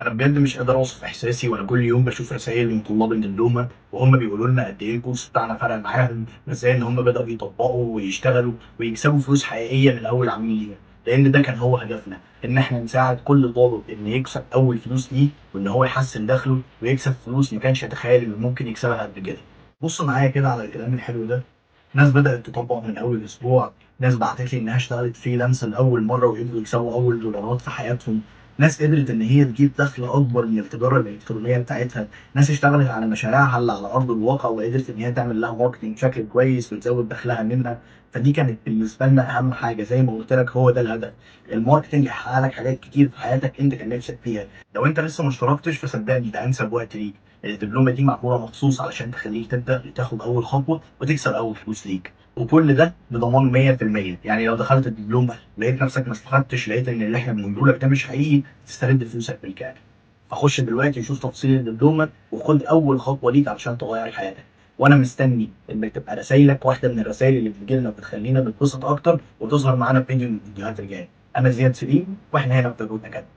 انا بجد مش قادر اوصف احساسي وانا كل يوم بشوف رسائل من طلاب الدبلومه وهم بيقولوا لنا قد ايه الكورس بتاعنا فرق معاهم، وازاي ان هم بداوا يطبقوا ويشتغلوا ويكسبوا فلوس حقيقية من اول عميل ليهم، لان ده كان هو هدفنا، ان احنا نساعد كل طالب ان يكسب اول فلوس ليه، وان هو يحسن دخله ويكسب فلوس ما كانش يتخيل انه ممكن يكسبها قبل كده. بص معايا كده على الكلام الحلو ده. ناس بدأت تطبق من أول أسبوع، ناس بعتت لي إنها اشتغلت freelance لأول مرة وقدروا يكسبوا أول دولارات في حياتهم، ناس قدرت إن هي تجيب دخل أكبر من التجارة الإلكترونية بتاعتها، ناس اشتغلت على مشاريعها اللي على أرض الواقع وقدرت إن هي تعمل لها marketing بشكل كويس وتزود دخلها منها. فدي كانت بالنسبة لنا أهم حاجة، زي ما قلت لك هو ده الهدف. ال marketing هيحقق لك حاجات كتير في حياتك أنت كان نفسك فيها. لو أنت لسه ما اشتركتش فصدقني ده أنسب وقت ليك. الدبلومة دي معمولة مخصوص علشان تخليك تبدأ تاخد أول خطوة وتكسب أول فلوس ليك، وكل ده بضمان 100%. يعني لو دخلت الدبلومة لقيت نفسك ما استفدتش، لقيت إن اللي إحنا بنقوله لك ده مش حقيقي، تسترد فلوسك بالكامل. فخش دلوقتي وشوف تفاصيل الدبلومة وخد أول خطوة ليك علشان تغير حياتك. وأنا مستني إنك تبقى رسايلك واحدة من الرسايل اللي بتجيلنا وبتخلينا نتبسط أكتر وتظهر معانا في فيديو من الفيديوهات الجاية. أنا زياد سليم، وإحنا هنا في تجربة أكاديمي.